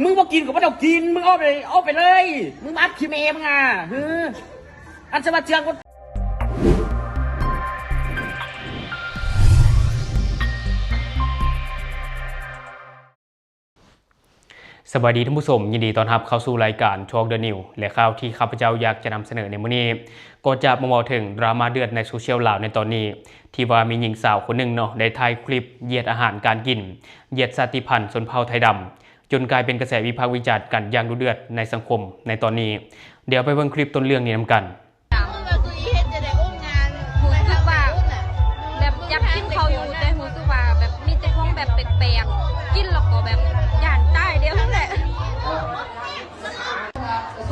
ມຶງບໍ່ກິນກໍບໍ່ຕ້ອງກິນ ມຶງອອກໄປ ອອກໄປເລີຍ ມຶງມາອັດຂີ້ແມ່ມຶງອ່າ ຫື ອັນສະວ່າເຊື່ອ ສະບາຍດີທ່ານຜູ້ຊົມ, ຍິນດີຕ້ອນຮັບເຂົ້າສູ່ລາຍການ Talk the News ແລະ ຂ່າວທີ່ຂ້າພະເຈົ້າຢາກຈະນຳສະເໜີໃນມື້ນີ້ ກໍຈະມາເວົ້າເຖິງດຣາມາເດືອດໃນໂຊຊຽວລາວໃນຕອນນີ້ ທີ່ວ່າມີຍິງສາວຄົນໜຶ່ງເນາະ ໄດ້ຖ່າຍຄລິບຢຽດອາຫານການກິນ, ຢຽດຊາດຕິພັນຊົນເຜົ່າໄທດຳ ຈົນກາຍເປັນກະແສວິພາກວິຈານກັນຢ່າງດຸເດືອດໃນສັງຄົມໃນຕອນນີ້. ດຽວໄປເບິ່ງຄລິບຕົ້ນເລື່ອງນີ້ນຳກັນ. ຮູ້ສຶກວ່າແບບຢາກກິນເຂົ້າຢູ່ ແຕ່ຮູ້ສຶກວ່າແບບມີແຕ່ຂອງແບບແປກໆ ກິນແລ້ວກໍແບບຢ້ານຕາຍດຽວນັ້ນແຫຼະ.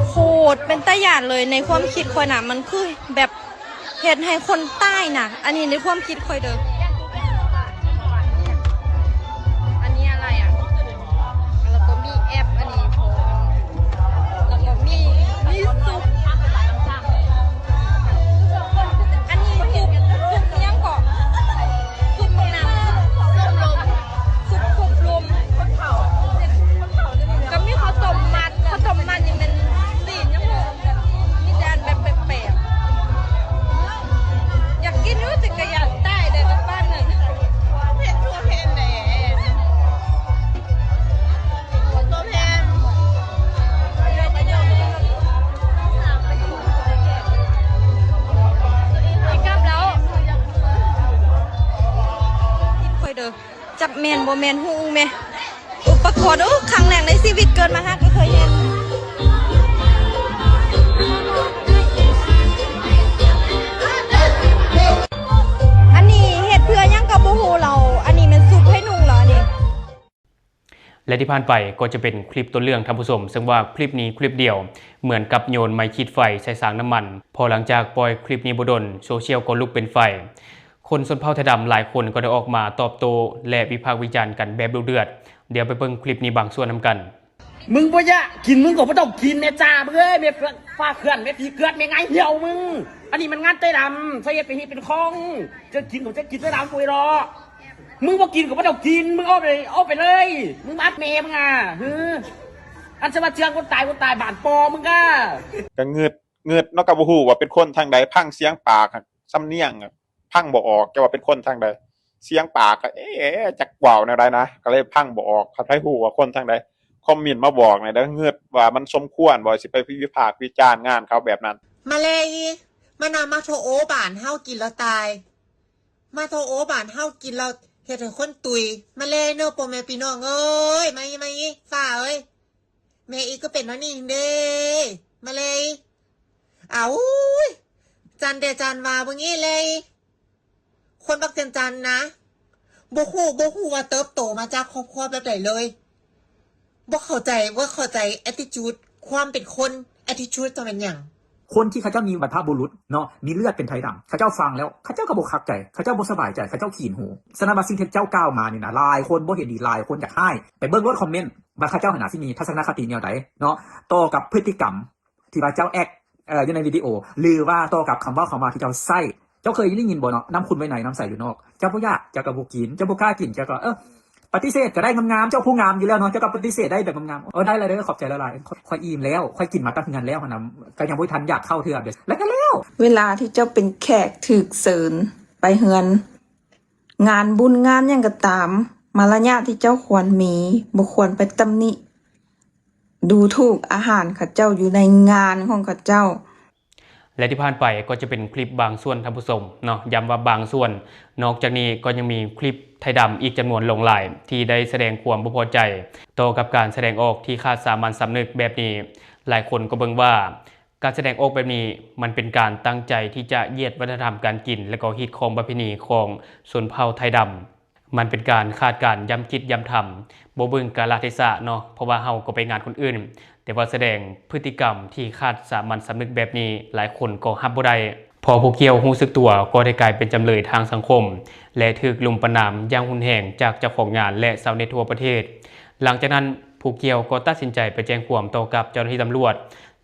ໂຄດເປັນຕາຢ້ານເລີຍ ໃນຄວາມຄິດຂ້ອຍນະ ມັນຄືແບບເຮັດໃຫ້ຄົນຕາຍນະ ອັນນີ້ໃນຄວາມຄິດຂ້ອຍເດີ. ອັນນີ້ອະໄລອະ? ແລ້ວກໍມີແອັບອັນນີ້ພ້ອມ ແລ້ວກໍມີ ມີຊຸບ ອັນນີ້ຊຸບ ຊຸບຫຍັງເກາະ? ຊຸບໝາກນາວ ຊຸບລົມ ຊຸບຄົບລົມ ກໍມີເຂົ້າຕົ້ມມັດ ເຂົ້າຕົ້ມມັດນີ້ແມ່ນຊີ້ນຫຍັງບໍ່? ມີແຕ່ອັນແບບແປກໆ ຢາກກິນຢູ່ ແຕ່ກໍຢ້ານຕາຍເດ້ ປານນັ້ນ ເຜັດທົ່ວແຜ່ນແດ ຕົວແຜ່ນ ໄປກັບແລ້ວ ກິນຂ້ອຍເດີ. ຈັກແມ່ນບໍ່ແມ່ນ ຮູ້ແມ່ ອຸປະກອນ ໂອ້ ຄັ້ງແລກໃນຊີວິດເກີດມາຫາກໍເຄີຍເຫັນ. ອັນນີ້ເຮັດເພື່ອຫຍັງກໍບໍ່ຮູ້ລາວ ອັນນີ້ແມ່ນຊຸບໃຫ້ໜູລາວນີ້. ແລະ ທີ່ຜ່ານໄປກໍຈະເປັນຄລິບຕົ້ນເລື່ອງທ່ານຜູ້ຊົມ ເຊິ່ງວ່າຄລິບນີ້ຄລິບດຽວເໝືອນກັບໂຍນໄມ້ຂີດໄຟໃສ່ສາງນ້ຳມັນ ພໍຫຼັງຈາກປ່ອຍຄລິບນີ້ບໍ່ດົນ ໂຊຊຽວກໍລຸກເປັນໄຟ. ຄົນຊົນເຜົ່າໄທດຳຫຼາຍຄົນກໍໄດ້ອອກມາຕອບໂຕ້ ແລະ ວິພາກວິຈານກັນແບບດຸເດືອດ. ດຽວໄປເບິ່ງຄລິບນີ້ບາງສ່ວນນຳກັນ. ມຶງບໍ່ຢາກກິນ ມຶງກໍບໍ່ຕ້ອງກິນ ແມ່ຈ້າເອີຍ ແມ່ຟ້າເຂື່ອນ ແມ່ຜີເກີດ ແມ່ງາຍຫ່ຽວມຶງ. ອັນນີ້ມັນງານໄຕດຳ ເຈົ້າຢ່າໄປເຮັດເປັນຂອງ ເຈົ້າກິນຂອງເຈົ້າກິນໄຕດຳໂອຍເນາະ. ມຶງບໍ່ກິນກໍບໍ່ຕ້ອງກິນ ມຶງອອກໄປ ອອກໄປເລີຍ ມຶງມາອັດແມ່ມຶງອ່າ ຫື ອັນສະວ່າເຊື່ອຄົນຕາຍ ຄົນຕາຍບ້ານພໍ່ມຶງກະ ກະງຶດ ງຶດເນາະ ກະບໍ່ຮູ້ວ່າເປັນຄົນທາງໃດ ຟັງສຽງປາກ ສຳນຽງ ຟັງບໍ່ອອກ ແຕ່ວ່າເປັນຄົນທາງໃດ ສຽງປາກກະ ເອ ຈັກເວົ້າແນວໃດນະ ກະເລີຍຟັງບໍ່ອອກ. ຄັນໃຜຮູ້ວ່າຄົນທາງໃດ ຄອມເມັນມາບອກແດ່ເດີ ງຶດວ່າມັນສົມຄວນບໍ່ ຊິໄປວິພາກວິຈານງານເຂົາແບບນັ້ນ. ມາແລອີ ມານຳ ມາໂທໂອບ້ານເຮົາກິນແລ້ວຕາຍ ມາໂທໂອບ້ານເຮົາກິນແລ້ວເຮັດໃຫ້ຄົນຕຸຍ. ມາແລເດີ ພໍ່ແມ່ພີ່ນ້ອງເອີຍ ມາອີ ມາອີ ຟ້າເອີຍ ແມ່ອີກກໍເປັນແນວນີ້ເດ້ ມາເລີຍ. ເອົາ ຈັນແດ່ຈັນວ່າເບິ່ງອີເລີຍ ຄົນບັກຈັນຈັນນະ ບໍ່ຮູ້ ບໍ່ຮູ້ວ່າເຕີບໂຕມາຈາກຄອບຄົວແບບໃດເລີຍ ບໍ່ເຂົ້າໃຈ ບໍ່ເຂົ້າໃຈ attitude ຄວາມເປັນຄົນ attitude ຈະແມ່ນຫຍັງ? ຄົນທີ່ເຂົາເຈົ້າມີບັນພະບຸລຸດເນາະ ມີເລືອດເປັນໄທດຳ ເຂົາເຈົ້າຟັງແລ້ວ ເຂົາເຈົ້າກໍບໍ່ຄັກໃຈ ເຂົາເຈົ້າບໍ່ສະບາຍໃຈ ເຂົາເຈົ້າຂິນຫູ. ສະນັ້ນວ່າສິ່ງທີ່ເຈົ້າກ່າວມານີ້ນະ ຫຼາຍຄົນບໍ່ເຫັນດີ ຫຼາຍຄົນຢາກຮ້າຍ ໄປເບິ່ງໂລດຄອມເມັນ ວ່າເຂົາເຈົ້າຫັ້ນນະ ຊິມີທັດສະນະຄະຕິແນວໃດເນາະ ຕໍ່ກັບພຶດຕິກຳທີ່ວ່າເຈົ້າ act ເອີ ຢູ່ໃນວິດີໂອ ຫຼືວ່າຕໍ່ກັບຄຳເວົ້າຄຳວ່າທີ່ເຈົ້າໃຊ້. ເຈົ້າເຄີຍໄດ້ຍິນບໍ່ເນາະ ນ້ຳຂຸ່ນໄວ້ໃນ ນ້ຳໃສຢູ່ນອກ. ເຈົ້າບໍ່ຢາກ ເຈົ້າກໍບໍ່ກິນ ເຈົ້າບໍ່ກ້າກິນ ເຈົ້າກໍ ເອີ ປະຕິເສດກໍໄດ້ງາມໆ ເຈົ້າຜູ້ງາມຢູ່ແລ້ວເນາະ ເຈົ້າກໍປະຕິເສດໄດ້ແບບງາມໆ. ເອີ ໄດ້ລະເດີ ຂອບໃຈຫຼາຍໆ ຂ້ອຍ ຂ້ອຍອີ່ມແລ້ວ ຂ້ອຍກິນມາແຕ່ເຮືອນແລ້ວຫັ້ນນະ ກໍຍັງບໍ່ທັນຢາກເຂົ້າເທື່ອ ແລ້ວກໍແລ້ວ. ເວລາທີ່ເຈົ້າເປັນແຂກຖືກເຊີນໄປເຮືອນ ງານບຸນງານຫຍັງກໍຕາມ ມາລະຍາດທີ່ເຈົ້າຄວນມີ ບໍ່ຄວນໄປຕຳໜິດູຖູກອາຫານເຂົາເຈົ້າຢູ່ໃນງານຂອງເຂົາເຈົ້າ. ແລະ ທີ່ຜ່ານໄປກໍຈະເປັນຄລິບບາງສ່ວນທ່ານຜູ້ຊົມເນາະ ຢ້ຳວ່າບາງສ່ວນ. ນອກຈາກນີ້ກໍຍັງມີຄລິບໄທດຳອີກຈຳນວນຫຼວງຫຼາຍ ທີ່ໄດ້ສະແດງຄວາມບໍ່ພໍໃຈຕໍ່ກັບການສະແດງອອກທີ່ຂາດສາມັນສຳນຶກແບບນີ້. ຫຼາຍຄົນກໍເບິ່ງວ່າ ການສະແດງອອກແບບນີ້ ມັນເປັນການຕັ້ງໃຈທີ່ຈະຢຽດວັດທະນະທຳການກິນ ແລະ ກໍຮີດຄອງປະເພນີຂອງຊົນເຜົ່າໄທດຳ. ມັນເປັນການຂາດການຢ້ຳຄິດຢ້ຳທຳ ບໍ່ເບິ່ງກາລະເທສະເນາະ ເພາະວ່າເຮົາກໍໄປງານຄົນອື່ນ ແຕ່ວ່າສະແດງພຶດຕິກຳທີ່ຂາດສາມັນສຳນຶກແບບນີ້ ຫຼາຍຄົນກໍຮັບບໍ່ໄດ້. ພໍຜູ້ກ່ຽວຮູ້ສຶກຕົວ ກໍໄດ້ກາຍເປັນຈຳເລີຍທາງສັງຄົມ ແລະ ຖືກລຸມປະນາມຢ່າງຮຸນແຮງຈາກເຈົ້າຂອງງານ ແລະ ຊາວເນັດທົ່ວປະເທດ. ຫຼັງຈາກນັ້ນ ຜູ້ກ່ຽວກໍຕັດສິນໃຈໄປແຈ້ງຄວາມຕໍ່ກັບເຈົ້າໜ້າທີ່ຕຳຫຼວດ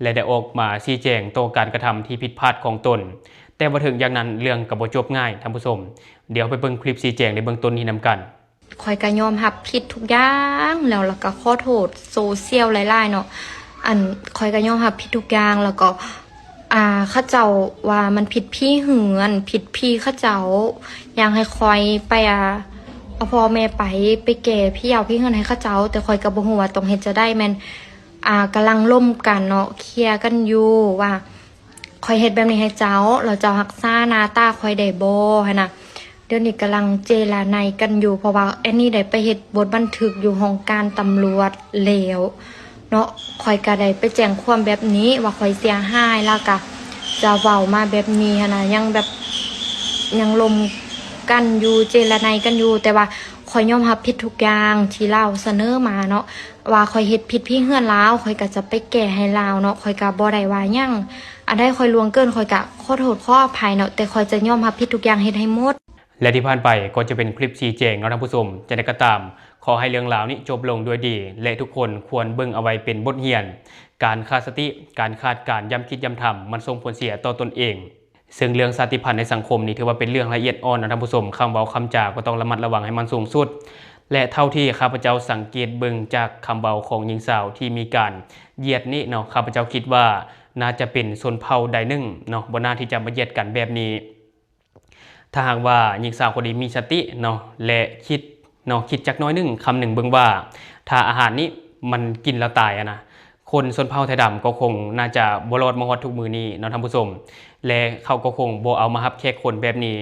ແລະ ໄດ້ອອກມາຊີ້ແຈງຕໍ່ການກະທຳທີ່ຜິດພາດຂອງຕົນ. ແຕ່ວ່າເຖິງຢ່າງນັ້ນ ເລື່ອງກໍບໍ່ຈົບງ່າຍທ່ານຜູ້ຊົມ. ດຽວໄປເບິ່ງຄລິບຊີ້ແຈງໃນເບື້ອງຕົ້ນນີ້ນຳກັນ. ຂ້ອຍກໍຍອມຮັບຜິດທຸກຢ່າງແລ້ວ ແລ້ວກໍຂໍໂທດໂຊຊຽວຫຼາຍໆເນາະ. ອັນ ຂ້ອຍກໍຍອມຮັບຜິດທຸກຢ່າງ ແລ້ວກໍ ອ່າ ເຂົາເຈົ້າວ່າມັນຜິດຜີເຮືອນ ຜິດຜີເຂົາເຈົ້າ ຢາກໃຫ້ຂ້ອຍໄປ ອ່າ ເອົາພໍ່ແມ່ໄປ ໄປແກ້ຜີເຫຍົາຜີເຮືອນໃຫ້ເຂົາເຈົ້າ, ແຕ່ຂ້ອຍກໍບໍ່ຮູ້ວ່າຕ້ອງເຮັດຈັ່ງໃດ. ແມ່ນ ອ່າ ກຳລັງລົມກັນເນາະ ເຄຍກັນຢູ່ວ່າ ຂ້ອຍເຮັດແບບນີ້ໃຫ້ເຈົ້າ ແລ້ວເຈົ້າຮັກສາໜ້າຕາຂ້ອຍໄດ້ບໍ່ຫັ້ນນະ. ດຽວນີ້ກຳລັງເຈລະໄນກັນຢູ່ ເພາະວ່າແອນນີ້ໄດ້ໄປເຮັດບົດບັນທຶກຢູ່ຫ້ອງການຕຳຫຼວດແລ້ວເນາະ. ຂ້ອຍກໍໄດ້ໄປແຈ້ງຄວາມແບບນີ້ວ່າຂ້ອຍເສຍຫາຍ ແລ້ວກໍເຈົ້າເວົ້າມາແບບນີ້ຫັ້ນນະ ຍັງແບບ ຍັງລົມກັນຢູ່ ເຈລະໄນກັນຢູ່ ແຕ່ວ່າຂ້ອຍຍອມຮັບຜິດທຸກຢ່າງທີ່ລາວສະເໜີມາເນາະ ວ່າຂ້ອຍເຮັດຜິດຜີເຮືອນລາວ ຂ້ອຍກໍຈະໄປແກ້ໃຫ້ລາວເນາະ ຂ້ອຍກໍບໍ່ໄດ້ວ່າຫຍັງ. ອັນໃດຂ້ອຍລ່ວງເກີນ ຂ້ອຍກໍຂໍໂທດຂໍອະໄພເນາະ ແຕ່ຂ້ອຍຈະຍອມຮັບຜິດທຸກຢ່າງ ເຮັດໃຫ້ໝົດ. ແລະທີ່ຜ່ານໄປກໍຈະເປັນຄລິບຊີ້ແຈງເນາະທ່ານຜູ້ຊົມ. ຈັ່ງໃດກໍຕາມ ຂໍໃຫ້ເລື່ອງລາວນີ້ຈົບລົງດ້ວຍດີ ແລະທຸກຄົນຄວນເບິ່ງເອົາໄວ້ເປັນບົດຮຽນ. ການຂາດສະຕິ ການຂາດການຢ້ຳຄິດຢ້ຳທຳ ມັນສົ່ງຜົນເສຍຕໍ່ຕົນເອງ. ເຊິ່ງເລື່ອງຊາດຕິພັນໃນສັງຄົມນີ້ ຖືວ່າເປັນເລື່ອງລະອຽດອ່ອນເນາະທ່ານຜູ້ຊົມ, ຄຳເວົ້າຄຳຈາກໍຕ້ອງລະມັດລະວັງໃຫ້ມັນສູງສຸດ ແລະ ເທົ່າທີ່ຂ້າພະເຈົ້າສັງເກດເບິ່ງຈາກຄຳເວົ້າຂອງຍິງສາວທີ່ມີການຢຽດນີ້ເນາະ, ຂ້າພະເຈົ້າຄິດວ່າໜ້າຈະເປັນຊົນເຜົ່າໃດໜຶ່ງເນາະ, ບໍ່ໜ້າທີ່ຈະມາຢຽດກັນແບບນີ້. ຖ້າຫາກວ່າຍິງສາວຄົນນີ້ມີສະຕິເນາະ ແລະ ຄິດ ເນາະ ຄິດຈັກໜ້ອຍໜຶ່ງ ຄຳນຶງເບິ່ງວ່າ ຖ້າອາຫານນີ້ມັນກິນແລ້ວຕາຍຫັ້ນນະ ຄົນຊົນເຜົ່າໄທດຳກໍຄົງໜ້າຈະບໍ່ລອດມາຮອດທຸກມື້ນີ້ເນາະທ່ານຜູ້ຊົມ ແລະ ເຂົາກໍຄົງບໍ່ເອົາມາຮັບແຂກຄົນແບບນີ້.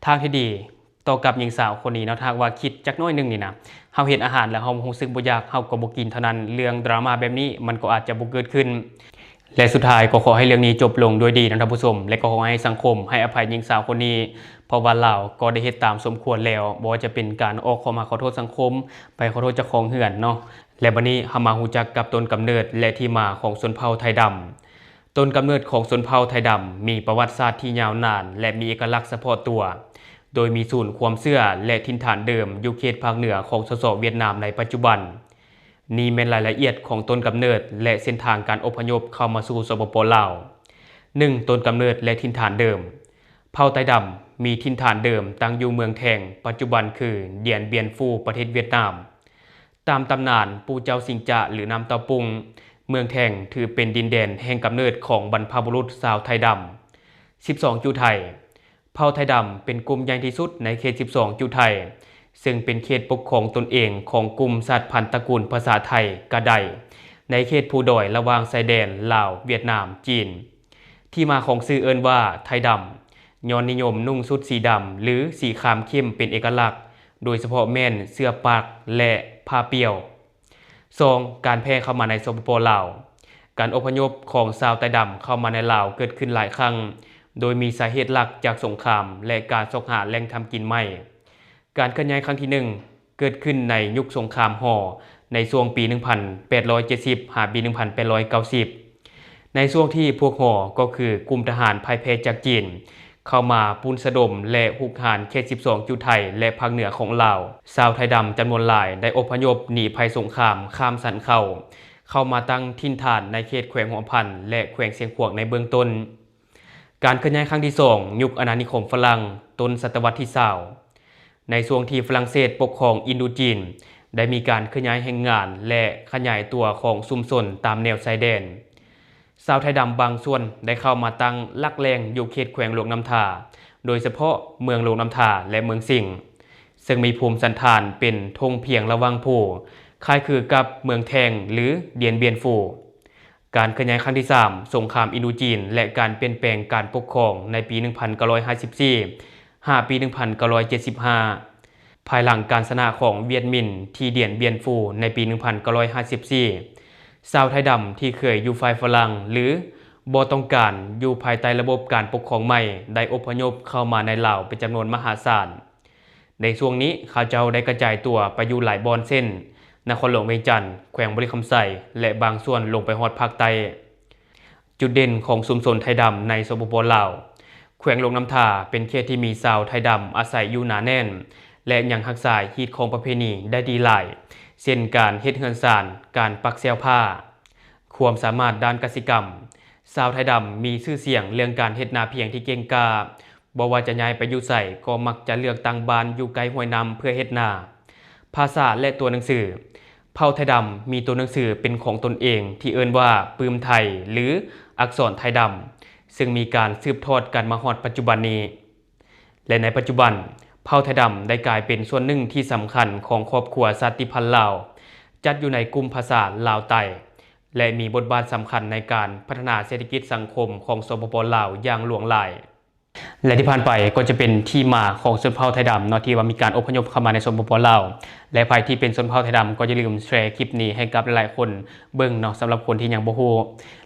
ທາງທີ່ດີຕໍ່ກັບຍິງສາວຄົນນີ້ເນາະ ຖ້າຫາກວ່າຄິດຈັກໜ້ອຍໜຶ່ງນີ້ນະ ເຮົາເຫັນອາຫານແລ້ວເຮົາຮູ້ສຶກບໍ່ຢາກ ເຮົາກໍບໍ່ກິນເທົ່ານັ້ນ, ເລື່ອງດຣາມາແບບນີ້ມັນກໍອາດຈະບໍ່ເກີດຂຶ້ນ. ແລະ ສຸດທ້າຍກໍຂໍໃຫ້ເລື່ອງນີ້ຈົບລົງດ້ວຍດີນຳທ່ານຜູ້ຊົມ ແລະ ກໍຂໍໃຫ້ສັງຄົມໃຫ້ອະໄພຍິງສາວຄົນນີ້ ເພາະວ່າລາວກໍໄດ້ເຮັດຕາມສົມຄວນແລ້ວ, ບໍ່ວ່າຈະເປັນການອອກຄວາມມາຂໍໂທດສັງຄົມ, ໄປຂໍໂທດເຈົ້າຂອງເຮືອນເນາະ. ແລະ ບັດນີ້ເຮົາມາຮູ້ຈັກກັບຕົ້ນກຳເນີດ ແລະ ທີ່ມາຂອງຊົນເຜົ່າໄທດຳ. ຕົ້ນກຳເນີດຂອງຊົນເຜົ່າໄທດຳມີປະຫວັດສາດທີ່ຍາວນານ ແລະ ມີເອກະລັກສະເພາະຕົວ, ໂດຍມີສູນຄວາມເຊື່ອ ແລະ ຖິ່ນຖານເດີມຢູ່ເຂດພາກເໜືອຂອງ ສສ ຫວຽດນາມໃນປັດຈຸບັນ. ນີ້ແມ່ນລາຍລະອຽດຂອງຕົ້ນກຳເນີດ ແລະ ເສັ້ນທາງການອົບພະຍົບເຂົ້າມາສູ່ ສປປ ລາວ. ໜຶ່ງ, ຕົ້ນກຳເນີດ ແລະ ຖິ່ນຖານເດີມ. ເຜົ່າໄຕດຳມີຖິ່ນຖານເດີມຕັ້ງຢູ່ເມືອງແທງ, ປັດຈຸບັນຄື ດຽນບຽນຟູ, ປະເທດຫວຽດນາມ. ຕາມຕຳນານ ປູ່ເຈົ້າສິງຈະ ຫຼື ນ້ຳເຕົ້າປຸ້ງ, ເມືອງແທງຖືເປັນດິນແດນແຫ່ງກຳເນີດຂອງບັນພະບຸລຸດຊາວໄທດຳ. ສິບສອງ ຈຸໄທ. ເຜົ່າໄທດຳເປັນກຸ່ມໃຫຍ່ທີ່ສຸດໃນເຂດສິບສອງຈຸໄທ, ເຊິ່ງເປັນເຂດປົກຄອງຕົນເອງຂອງກຸ່ມຊາດພັນຕະກູນພາສາໄທ ກະໄດ ໃນເຂດພູດອຍລະຫວ່າງຊາຍແດນລາວ, ຫວຽດນາມ, ຈີນ. ທີ່ມາຂອງຊື່ເອີ້ນວ່າໄທດຳ ຍ້ອນນິຍົມນຸ່ງຊຸດສີດຳ ຫຼື ສີຄາມເຂັ້ມເປັນເອກະລັກ, ໂດຍສະເພາະແມ່ນເສື້ອປັກ ແລະ ຜ້າປ່ຽວ. ສອງ, ການແຜ່ເຂົ້າມາໃນ ສປປ ລາວ. ການອົບພະຍົບຂອງຊາວໄຕດຳເຂົ້າມາໃນລາວເກີດຂຶ້ນຫຼາຍຄັ້ງ, ໂດຍມີສາເຫດຫຼັກຈາກສົງຄາມ ແລະ ການຊອກຫາແຫຼ່ງທຳກິນໃໝ່. ການເຄື່ອນຍ້າຍຄັ້ງທີໜຶ່ງເກີດຂຶ້ນໃນຍຸກສົງຄາມຫໍ່ ໃນຊ່ວງປີໜຶ່ງພັນແປດຮ້ອຍເຈັດສິບ ຫາປີໜຶ່ງພັນແປດຮ້ອຍເກົ້າສິບ. ໃນຊ່ວງທີ່ພວກຫໍ່ ກໍຄືກຸ່ມທະຫານພ່າຍແພ້ຈາກຈີນ ເຂົ້າມາປຸ້ນສະດົມ ແລະ ຮຸກຮານເຂດສິບສອງຈຸໄທ ແລະ ພາກເໜືອຂອງລາວ, ຊາວໄທດຳຈຳນວນຫຼາຍໄດ້ອົບພະຍົບໜີໄພສົງຄາມຂ້າມສັນເຂົາ, ເຂົ້າມາຕັ້ງຖິ່ນຖານໃນເຂດແຂວງຫົວພັນ ແລະ ແຂວງຊຽງຂວາງໃນເບື້ອງຕົ້ນ. ການເຄື່ອນຍ້າຍຄັ້ງທີສອງ ຍຸກອານານິຄົມຝຣັ່ງ ຕົ້ນສະຕະວັດທີຊາວ. ໃນຊ່ວງທີ່ຝຣັ່ງເສດປົກຄອງອິນໂດຈີນ ໄດ້ມີການເຄື່ອນຍ້າຍແຮງງານ ແລະ ຂະຫຍາຍຕົວຂອງຊຸມຊົນຕາມແນວຊາຍແດນ. ຊາວໄທດຳບາງສ່ວນໄດ້ເຂົ້າມາຕັ້ງຫຼັກແຫຼ່ງຢູ່ເຂດແຂວງຫຼວງນ້ຳທາ, ໂດຍສະເພາະເມືອງຫຼວງນ້ຳທາ ແລະ ເມືອງສິງ, ເຊິ່ງມີພູມສັນຖານເປັນທົ່ງພຽງລະຫວ່າງພູ, ຄ້າຍຄືກັບເມືອງແທງ ຫຼື ດຽນບຽນຟູ. ການເຄື່ອນຍ້າຍຄັ້ງທີສາມ ສົງຄາມອິນໂດຈີນ ແລະ ການປ່ຽນແປງການປົກຄອງໃນປີໜຶ່ງພັນເກົ້າຮ້ອຍຫ້າສິບສີ່ ຫາປີໜຶ່ງພັນເກົ້າຮ້ອຍເຈັດສິບຫ້າ. ພາຍຫຼັງການຊະນະຂອງຫວຽດມິນທີ່ດຽນບຽນຟູໃນປີໜຶ່ງພັນເກົ້າຮ້ອຍຫ້າສິບສີ່, ຊາວໄທດຳທີ່ເຄີຍຢູ່ຝ່າຍຝຣັ່ງ ຫຼື ບໍ່ຕ້ອງການຢູ່ພາຍໃຕ້ລະບົບການປົກຄອງໃໝ່ ໄດ້ອົບພະຍົບເຂົ້າມາໃນລາວເປັນຈຳນວນມະຫາສານ. ໃນຊ່ວງນີ້ ເຂົາເຈົ້າໄດ້ກະຈາຍຕົວໄປຢູ່ຫຼາຍບ່ອນ ເຊັ່ນ ນະຄອນຫຼວງວຽງຈັນ, ແຂວງບໍລິຄຳໄຊ ແລະ ບາງສ່ວນລົງໄປຮອດພາກໃຕ້. ຈຸດເດັ່ນຂອງຊຸມຊົນໄທດຳໃນ ສປປ ລາວ, ແຂວງຫຼວງນ້ຳທາ ເປັນເຂດທີ່ມີຊາວໄທດຳອາໄສຢູ່ໜາແໜ້ນ ແລະ ຍັງຮັກສາຮີດຄອງປະເພນີໄດ້ດີຫຼາຍ, ເຊັ່ນ ການເຮັດເຮືອນຊານ, ການປັກແຊວຜ້າ. ຄວາມສາມາດດ້ານກະສິກຳ, ຊາວໄທດຳມີຊື່ສຽງເລື່ອງການເຮັດນາພຽງທີ່ເກັ່ງກ້າ, ບໍ່ວ່າຈະຍ້າຍໄປຢູ່ໃສກໍມັກຈະເລືອກຕັ້ງບ້ານຢູ່ໃກ້ຫ້ວຍນ້ຳເພື່ອເຮັດນາ. ພາສາ ແລະ ຕົວໜັງສື. ເຜົ່າໄທດຳມີຕົວໜັງສືເປັນຂອງຕົນເອງທີ່ເອີ້ນວ່າປຶ້ມໄທ ຫຼື ອັກສອນໄທດຳ ຊຶ່ງມີການສືບທອດກັນມາຮອດປັດຈຸບັນນີ້ ແລະ ໃນປັດຈຸບັນ ເຜົ່າໄທດຳໄດ້ກາຍເປັນສ່ວນໜຶ່ງທີ່ສຳຄັນຂອງຄອບຄົວຊາດຕິພັນລາວ ຈັດຢູ່ໃນກຸ່ມພາສາລາວໃຕ້ ແລະ ມີບົດບາດສຳຄັນໃນການພັດທະນາເສດຖະກິດສັງຄົມຂອງ ສປປ ລາວ ຢ່າງຫຼວງຫຼາຍ. ແລະ ທີ່ຜ່ານໄປກໍຈະເປັນທີ່ມາຂອງຊົນເຜົ່າໄທດຳເນາະ ທີ່ວ່າມີການອົບພະຍົບເຂົ້າມາໃນ ສປປ ລາວ ແລະ ໃຜທີ່ເປັນຊົນເຜົ່າໄທດຳກໍຢ່າລືມແຊຄລິບນີ້ໃຫ້ກັບຫຼາຍໆຄົນເບິ່ງເນາະ ສຳລັບຄົນທີ່ຍັງບໍ່ຮູ້.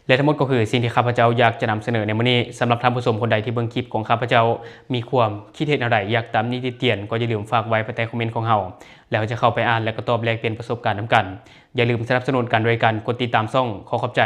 ແລະ ທັງໝົດກໍຄືສິ່ງທີ່ຂ້າພະເຈົ້າຢາກຈະນຳສະເໜີໃນມື້ນີ້. ສຳລັບທ່ານຜູ້ຊົມຄົນໃດທີ່ເບິ່ງຄລິບຂອງຂ້າພະເຈົ້າ ມີຄວາມຄິດເຫັນແນວໃດ ຢາກຕຳໜິຕິຕຽນ ກໍຢ່າລືມຝາກໄວ້ພາຍໃຕ້ຄອມເມັນຂອງເຮົາ ແລ້ວເຮົາຈະເຂົ້າໄປອ່ານ ແລະ ກໍຕອບແລກປ່ຽນປະສົບການນຳກັນ. ຢ່າລືມສະໜັບສະໜູນກັນໂດຍການກົດຕິດຕາມຊ່ອງ. ຂໍຂອບໃຈ.